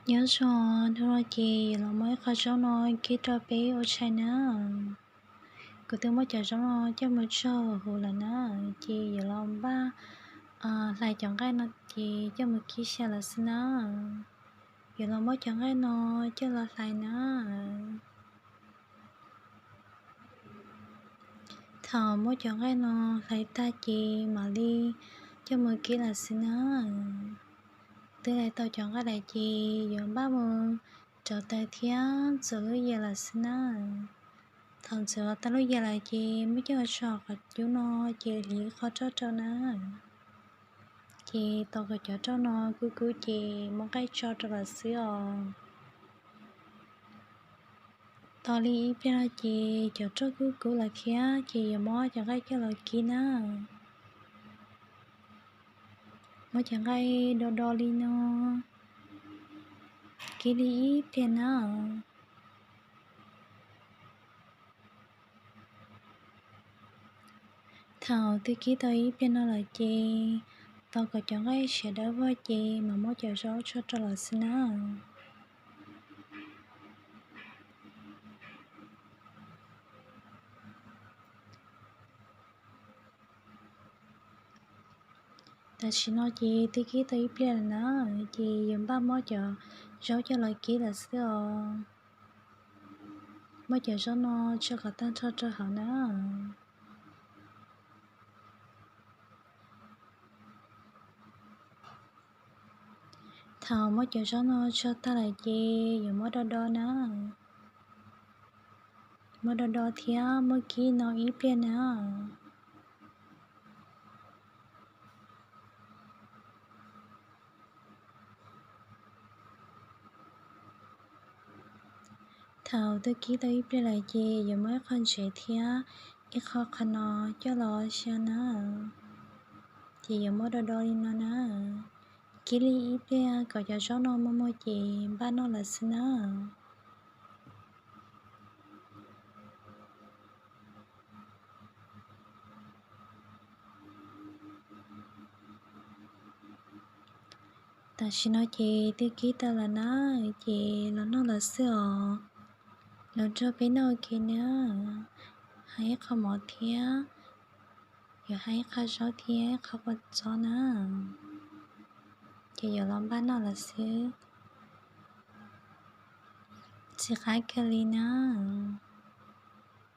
Nyob zoo, hnub no ces yuav los muab ib qho zaub no kib rau peb ua tshais na. Kuv twb muab cov zaub no coj mus tsau huv lawm na, ces yuav los npaj hlais cov nqaij no ces coj mus kib xyaw lawm xwb na. Yuav los muab cov nqaij no coj los hlais na. Thaum muab cov nqaij no hlais tag ces mam li coj mus kib lawm xwb na. Twb hlais tau cov nqaij lawm ces yuav npaj mus rauv taws thiab ntxuav lub yias lawm xwb na. Thaum ntxuav tau lub yias lawm ces muab coj los tso qhov cub no ces hliv qhov roj rau na. Ces tos kom cov roj no kub kub ces muab nqaij tso rau lawm xwb os. Tos li ib pliag no ces cov roj kub kub lawm thiab ces yuav muab cov nqaij coj los kib na. Muab cov nqaij do do li no, kib li ib pliag na. Thaum twb kib tau ib pliag no lawm ces tos kom cov nqaij siav dawb vog ces mam muab cov zaub tso rau lawm xwb na. Tam sim no ces twb kib tau ib pliag lawm na, ces yuav npaj muab cov zaub coj los kib lawm xwb os. Muab cov zaub no tso kom tag nrho rau hauv na. Thaum muab cov zaub no tso tag lawm ces yuav muab do do na. Muab do do thiab muab kib no ib pliag na. Thaum twb kib tau ib pliag lawm ces yuav muab ib qho ntsev thiab ib qho qhov no coj los xyaw na, ces yuav muab do do li no na. Kib li ib pliag kom cov zaub no muag muag ces npaj noj lawm xwb na. Tam sim no ces twb kib tau lawm na, ces los noj lawm xwb os. Los nrog peb noj ua ke na. Hais ib qho mov thiab, yuav hais ib qho zaub thiab ib qho kua txob na, ces yuav los npaj noj lawm xwb. Txiv qab kawg li na.